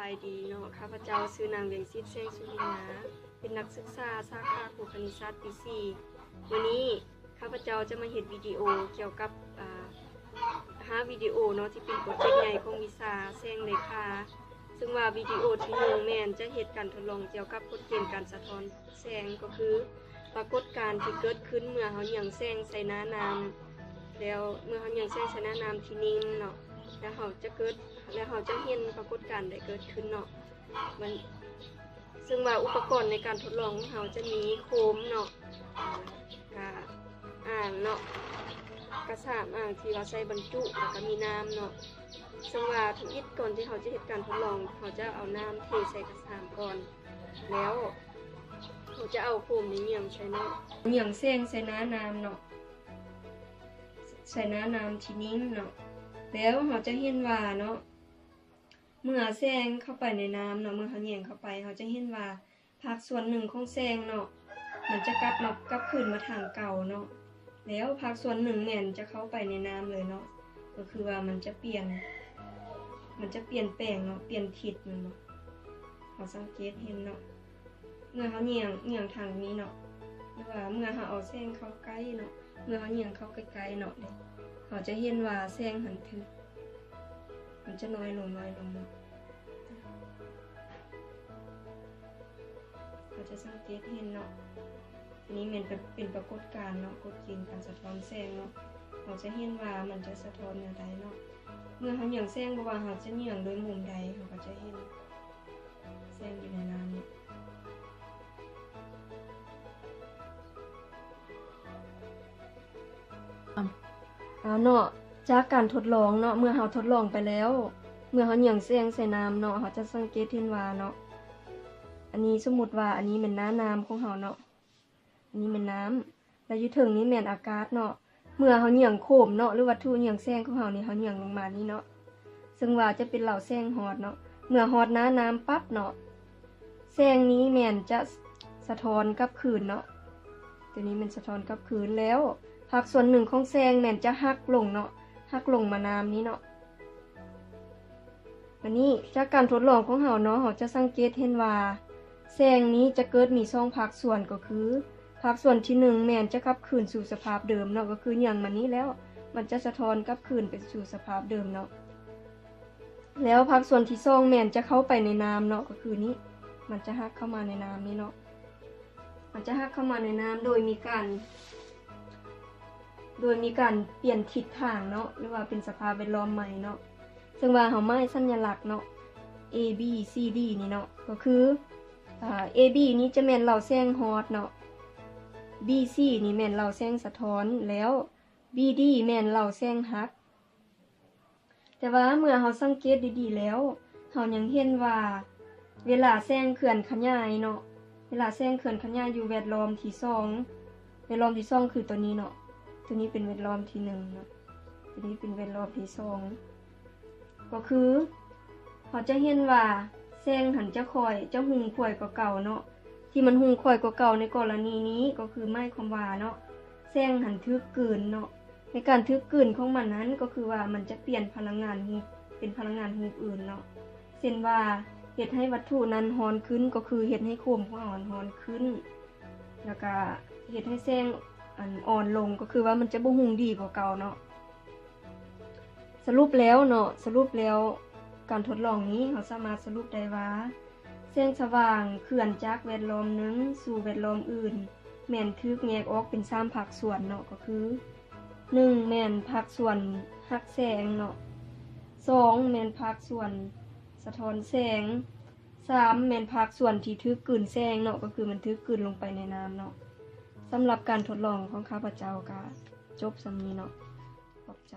ບາຍດີເນາະ, ຂ້າພະເຈົ້າຊື່ນາງ ວຽງສິດ ແສງສຸລິນາ, ເປັນນັກສຶກສາສາຂາໂພຄະນິສາດປີສີ່. ມື້ນີ້ຂ້າພະເຈົ້າຈະມາເຮັດວິດີໂອກ່ຽວກັບ ອາ ຫ້າວິດີໂອເນາະ ທີ່ເປັນໂປຣເຈັກໃຫຍ່ຂອງວິຊາແສງເລຂາ. ເຊິ່ງວ່າວິດີໂອທີໜຶ່ງແມ່ນຈະເຮັດການທົດລອງກ່ຽວກັບກົດເກນການສະທ້ອນແສງ, ກໍຄືປາກົດການທີ່ເກີດຂຶ້ນເມື່ອເຮົາຫຍຽງແສງໃສ່ໜ້ານ້ຳ ແລ້ວເມື່ອເຮົາຫຍຽງແສງໃສ່ໜ້ານ້ຳທີ່ນິ້ມເນາະ ແລ້ວເຮົາຈະເກີດ ແລ້ວເຮົາຈະເຫັນປາກົດການໃດເກີດຂຶ້ນເນາະ. ມັນ ເຊິ່ງວ່າອຸປະກອນໃນການທົດລອງຂອງເຮົາຈະມີໂຄມເນາະ, ກະອ່າງເນາະ, ກະສາມອ່າງທີ່ວ່າໃສ່ບັນຈຸ ແລ້ວກະມີນ້ຳເນາະ. ເຊິ່ງວ່າທຳອິດກ່ອນທີ່ເຮົາຈະເຮັດການທົດລອງ ເຮົາຈະເອົານ້ຳເທໃສ່ກະສາມກ່ອນ ແລ້ວເຮົາຈະເອົາໂຄມນີ້ຫຍຽງໃສ່ເນາະ, ຫຍຽງແສງໃສ່ໜ້ານ້ຳເນາະ, ໃສ່ໜ້ານ້ຳທີ່ນິ້ມເນາະ. ແລ້ວເຮົາຈະເຫັນວ່າເນາະ ເມື່ອແສງເຂົ້າໄປໃນນ້ຳເນາະ, ເມື່ອເຮົາແຍງເຂົ້າໄປ ເຮົາຈະເຫັນວ່າພາກສ່ວນໜຶ່ງຂອງແສງເນາະ ມັນຈະກັບມາ ກັບຄືນມາທາງເກົ່າເນາະ, ແລ້ວພາກສ່ວນໜຶ່ງແມ່ນຈະເຂົ້າໄປໃນນ້ຳເລີຍເນາະ, ກໍຄືວ່າມັນຈະປ່ຽນ ມັນຈະປ່ຽນແປງເນາະ, ປ່ຽນທິດແມ່ນບໍ່? ເຮົາສັງເກດເຫັນເນາະ. ເມື່ອເຮົາຫຍຽງ ຫຍຽງທາງນີ້ເນາະ ຫຼືວ່າເມື່ອເຮົາເອົາແສງເຂົ້າໃກ້ເນາະ, ເມື່ອເຮົາຫຍຽງເຂົ້າໃກ້ໆເນາະ ເຮົາຈະເຫັນວ່າແສງຫັ້ນຖືກ ມັນຈະນ້ອຍລົງ ນ້ອຍລົງເນາະ. ເຮົາຈະສັງເກດເຫັນເນາະ, ອັນນີ້ແມ່ນເປັນ ເປັນປາກົດການເນາະ, ກົດເກນການສະທ້ອນແສງເນາະ. ເຮົາຈະເຫັນວ່າມັນຈະສະທ້ອນແນວໃດເນາະ. ເມື່ອເຮົາຫຍຽງແສງ ບໍ່ວ່າເຮົາຈະຫຍຽງໂດຍມຸມໃດ ເຮົາກໍຈະເຫັນ ແສງຢູ່ໃນນ້ຳນີ້ ອາ ເນາະ, ຈາກການທົດລອງເນາະ, ເມື່ອເຮົາທົດລອງໄປແລ້ວ ເມື່ອເຮົາຫຍຽງແສງໃສ່ນ້ຳເນາະ, ເຮົາຈະສັງເກດເຫັນວ່າເນາະ, ອັນນີ້ສົມມຸດວ່າອັນນີ້ແມ່ນໜ້ານ້ຳຂອງເຮົາເນາະ. ອັນນີ້ແມ່ນນ້ຳ ແລະ ຢູ່ເທິງນີ້ແມ່ນອາກາດເນາະ. ເມື່ອເຮົາຫຍຽງໂຄມເນາະ ຫຼືວັດຖຸຫຍຽງແສງຂອງເຮົານີ້ ເຮົາຫຍຽງລົງມານີ້ເນາະ, ເຊິ່ງວ່າຈະເປັນເຫຼົ່າແສງຮອດເນາະ. ເມື່ອຮອດໜ້ານ້ຳປັບເນາະ ແສງນີ້ແມ່ນຈະສະທ້ອນກັບຄືນເນາະ, ຕົວນີ້ແມ່ນສະທ້ອນກັບຄືນ. ແລ້ວພາກສ່ວນໜຶ່ງຂອງແສງແມ່ນຈະຫັກລົງເນາະ, ຫັກລົງມານ້ຳນີ້ເນາະ. ບາດນີ້ຈາກການທົດລອງຂອງເຮົາເນາະ, ເຮົາຈະສັງເກດເຫັນວ່າແສງນີ້ຈະເກີດມີສອງພາກສ່ວນ, ກໍຄືພາກສ່ວນທີໜຶ່ງແມ່ນຈະກັບຄືນສູ່ສະພາບເດີມເນາະ, ກໍຄືຫຍັງມານີ້ແລ້ວ ມັນຈະສະທ້ອນກັບຄືນໄປສູ່ສະພາບເດີມເນາະ. ແລ້ວພາກສ່ວນທີສອງແມ່ນຈະເຂົ້າໄປໃນນ້ຳເນາະ, ກໍຄືນີ້ ມັນຈະຫັກເຂົ້າມາໃນນ້ຳນີ້ເນາະ. ມັນຈະຫັກເຂົ້າມາໃນນ້ຳໂດຍມີການ ໂດຍມີການປ່ຽນທິດທາງເນາະ ຫຼືວ່າເປັນສະພາບແວດລ້ອມໃໝ່ເນາະ. ເຊິ່ງວ່າເຮົາໝາຍສັນຍະລັກເນາະ A B C D ນີ້ເນາະ, ກໍຄື ອາ A B ນີ້ຈະແມ່ນເຫຼົ່າແສງຮອດເນາະ, B C ນີ້ແມ່ນເຫຼົ່າແສງສະທ້ອນ, ແລ້ວ B D ແມ່ນເຫຼົ່າແສງຫັກ. ແຕ່ວ່າເມື່ອເຮົາສັງເກດດີໆແລ້ວ ເຮົາຍັງເຫັນວ່າເວລາແສງເຄື່ອນຂະຫຍາຍເນາະ, ເວລາແສງເຄື່ອນຂະຫຍາຍຢູ່ແວດລ້ອມທີສອງ, ແວດລ້ອມທີສອງຄືຕົວນີ້ເນາະ, ຕົວນີ້ເປັນແວດລ້ອມທີໜຶ່ງເນາະ, ຕົວນີ້ເປັນແວດລ້ອມທີສອງ, ກໍຄືເຮົາຈະເຫັນວ່າແສງຫັ້ນຈະຄ່ອຍ ຈະຮຸ່ງຂ້ວຍກວ່າເກົ່າເນາະ. ທີ່ມັນຮຸ່ງຂ້ອຍກວ່າເກົ່າໃນກໍລະນີນີ້ ກໍຄືໝາຍຄວາມວ່າເນາະ ແສງຫັ້ນຖືກກືນເນາະ. ໃນການຖືກກືນຂອງມັນນັ້ນ ກໍຄືວ່າມັນຈະປ່ຽນພະລັງງານຮູບເປັນພະລັງງານຮູບອື່ນເນາະ, ເຊັ່ນວ່າເຮັດໃຫ້ວັດຖຸນັ້ນຮ້ອນຂຶ້ນ ກໍຄືເຮັດໃຫ້ໂຄມຂອງເຮົາຫັ້ນຮ້ອນຂຶ້ນ, ແລ້ວກະເຮັດໃຫ້ແສງອັນອ່ອນລົງ ກໍຄືວ່າມັນຈະບໍ່ຮຸ່ງດີກວ່າເກົ່າເນາະ. ສະຫຼຸບແລ້ວເນາະ, ສະຫຼຸບແລ້ວການທົດລອງນີ້ ເຮົາສາມາດສະຫຼຸບໄດ້ວ່າ ແສງສະຫວ່າງເຄື່ອນຈາກແວດລ້ອມໜຶ່ງສູ່ແວດລ້ອມອື່ນ ແມ່ນຖືກແຍກອອກເປັນສາມພາກສ່ວນເນາະ, ກໍຄື ໜຶ່ງ ແມ່ນພາກສ່ວນຫັກແສງເນາະ, ສອງ ແມ່ນພາກສ່ວນສະທ້ອນແສງ, ສາມ ແມ່ນພາກສ່ວນທີ່ຖືກກືນແສງເນາະ, ກໍຄືມັນຖືກກືນລົງໄປໃນນ້ຳເນາະ. ສຳລັບການທົດລອງຂອງຂ້າພະເຈົ້າກະຈົບສ່ຳນີ້ເນາະ. ຂອບໃຈ.